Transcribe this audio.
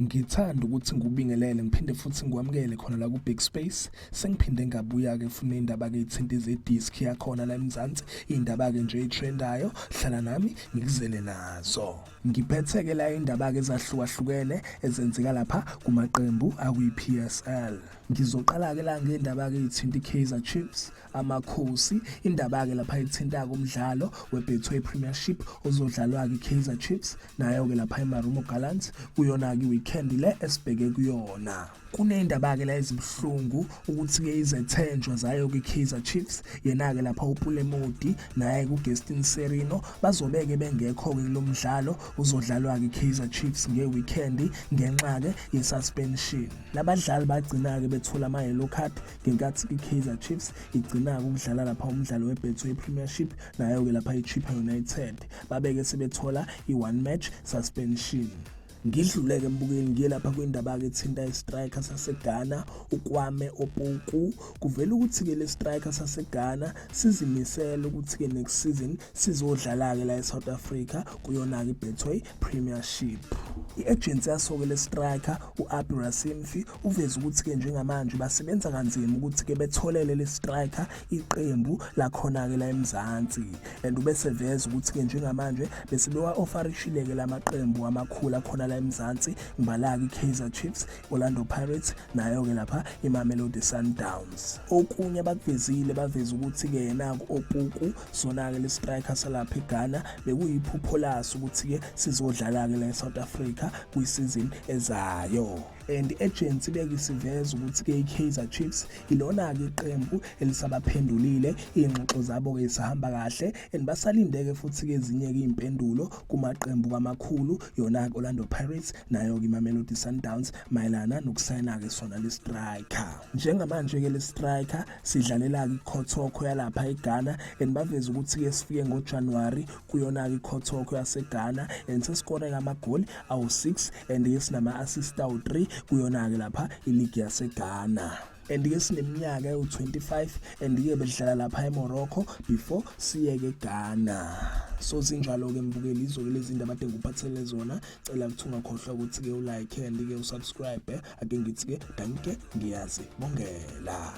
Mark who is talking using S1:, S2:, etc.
S1: Ngithanda ukuthi ngikubingelele ngiphinde futhi ngikwamukele khona la ku-Big Space. Sengiphinde ngabuya-ke funa indaba-ke ithinta izediski yakhona la eMzansi, iy'ndaba-ke nje ey'threndayo. Hlala nami ngikuzele nazo. Ngiphethe-ke la indaba-ke ezahlukahlukene ezenzeka lapha kumaqembu akwi-PSL. Ngizoqala-ke la ngendaba-ke ethinta i-Kaizer Chiefs. Amakhosi. Indaba-ke lapha ithinta-ke umdlalo weBetway Premiership ozodlalwa-ke i-Kaizer Chiefs nayo-ke lapha iMarumo Gallants kuyona-ke i-weekend le esibheke kuyona. Kuney'ndaba-ke la ezibuhlungu ukuthi-ke izethenjwa zayo-ke i-Kaizer Chiefs yena-ke lapha uPule Mmodi naye-ke uGaston Serino bazobe-ke bengekho-ke kulo mdlalo uzodlalwa-ke i-Kaizer Chiefs nge-weekend ngenxa-ke ye-suspension. Labadlali bagcina-ke bethola ama-yellow card ngenkathi i-Kaizer Chiefs igcina-ke ukudlala lapha umdlalo weBetway Premiership nayo-ke lapha i-Chippa United babeke sebethola i-one match suspension. Ngidluleke mbukeli ngiye lapha kwindaba-ke ethinta i-striker saseGhana uKwame Opoku. Kuvela ukuthi-ke le striker saseGhana sizimisele ukuthi-ke next season sizodlala-ke la e-South Africa kuyona-ke i-Betway Premiership. I-agency yaso-ke le striker u-Abi Rasimfi uveze ukuthi-ke njengamanje basebenza kanzima ukuthi-ke betholele le striker iqembu lakhona-ke la eMzansi and ubeseveza ukuthi-ke njengamanje bese bewa-ofarishile-ke la maqembu amakhulu akhona la eMzansi ngibala-ke i-Kaizer Chiefs, Orlando Pirates nayo-ke lapha iMamelodi Sundowns. Okunye abakuvezile baveza ukuthi-ke yena-ke Opoku sona-ke le striker salapha eGhana bekuyiphupho laso ukuthi-ke sizodlala-ke la e-South Africa kwisizini ezayo. And i-agency beke isiveza ukuthi-ke i-Kaizer Chiefs ilona-ke iqembu elisabaphendulile iy'ngxoxo zabo-ke zisahamba kahle and basalindeke futhi-ke ezinye-ke iy'mpendulo kumaqembu amakhulu yona-ke Orlando Pirates nayo-ke iMamelodi Sundowns mayelana nokusayina-ke sona le striker. Njengamanje-ke le striker sidlalela-ke iKhotoko yalapha eGhana and baveza ukuthi-ke sifike ngoJanuwari kuyona-ke iKhotoko yaseGhana and sesikoreke amagoli awu-6 and-ke sinama-assist awu-3 kuyona-ke lapha iligi yaseGhana and-ke sineminyaka ewu-25 and-ke bedlala lapha eMorocco before siyeke eGhana. So zinjalo-ke mbukeli izoke lezi ndaba ade ngikuphathele zona. Cela ukuthi ungakhohlwa ukuthi-ke ulike and-ke usubscribe. Ake ngithi-ke danke ngiyazibongela.